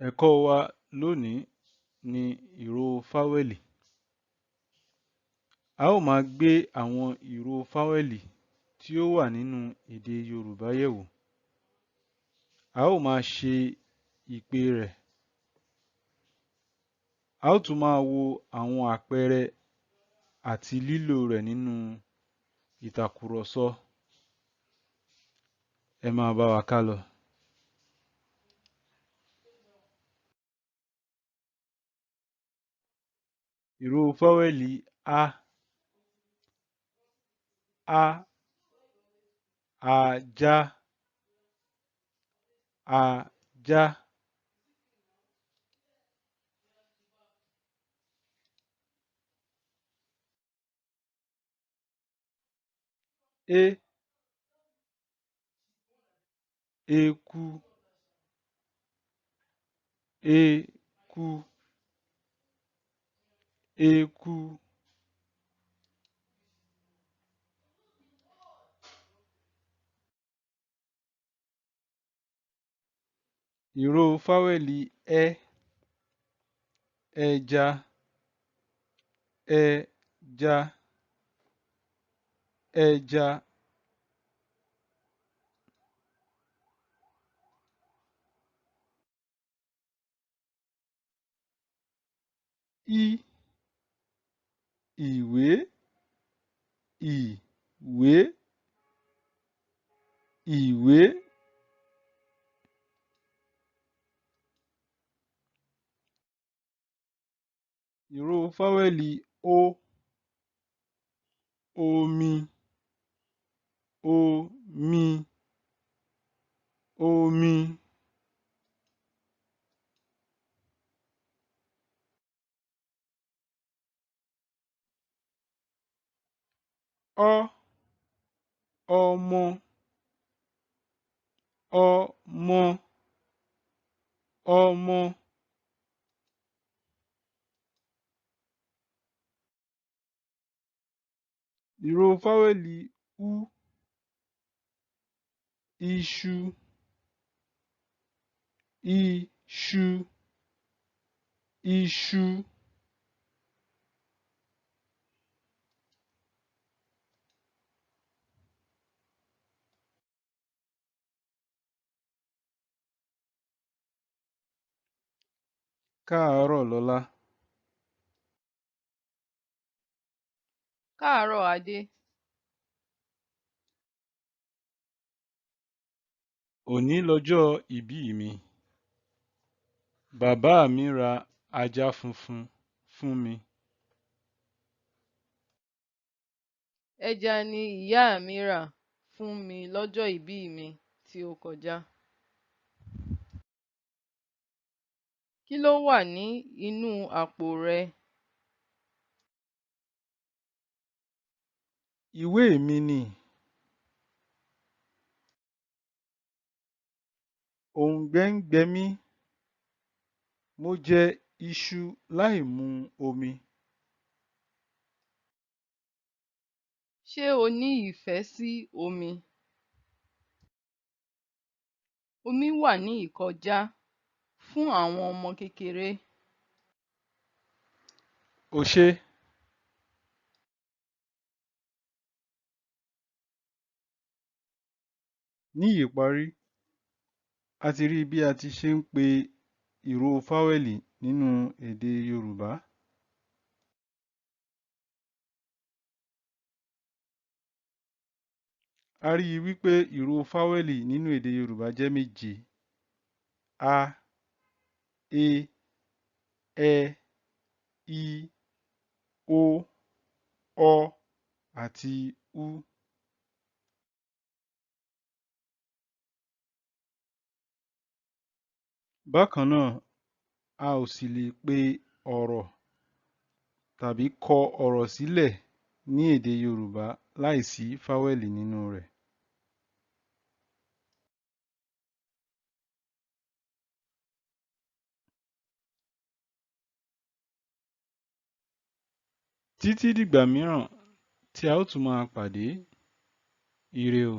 Ẹ̀kọ́ wa lónìí ni ìró fáwẹ́lì. A ó máa gbé àwọn ìró fáwẹ́lì tí ó wà nínú èdè Yorùbá yẹ̀wò. A ó máa ṣe ìpè rẹ̀. A ó tún máa wo àwọn àpẹẹrẹ àti lílò rẹ̀ nínú ìtàkùrọ̀sọ. Ẹ máa bá wa kálọ. Ìró fáwẹ́lì á, á, ajá, ajá. É, eku, eku, eku. Ìró fáwẹ́lì ẹ́, ẹja, ẹja, ẹja. Í, ìwé, ìwé, ìwé. Ìró fáwẹ́lì ó, omi, omi, omi. Ọ́, ọmọ, ọmọ, ọmọ. Ìró fáwẹ́lì ú, iṣu, iṣu, iṣu. Káàárọ̀ Lọlá. Káàárọ̀ Adé. Òní lọjọ́ ìbí mi. Bàbá mi ra ajá funfun fún mi. Ẹja ni ìyá mi rà fún mi lọ́jọ́ ìbí mi tí ó kọjá. Kí ló wà ní inú àpò rẹ? Ìwé mi ni. Òǹgbẹ ń gbẹ mí. Mo jẹ iṣu láì mu omi. Ṣé o ní ìfẹ́ sí omi? Omi wà ní ìkọjá fún àwọn ọmọ kékeré. O ṣé. Ní ìparí, a ti rí bí a ti ṣe ń pe ìró fáwẹ́lì nínú èdè Yorùbá. A rí i wí pé ìró fáwẹ́lì nínú èdè Yorùbá jẹ́ méje: a, e, ẹ, i, o, ọ àti ú. Bákan náà, a ò sì lè pe ọ̀rọ̀ tàbí kọ ọ̀rọ̀ sílẹ̀ ní èdè Yorùbá láìsí fáwẹ́lì nínú rẹ̀. Títí dìgbà mìíràn tí a ó tún máa pàdé, ire o.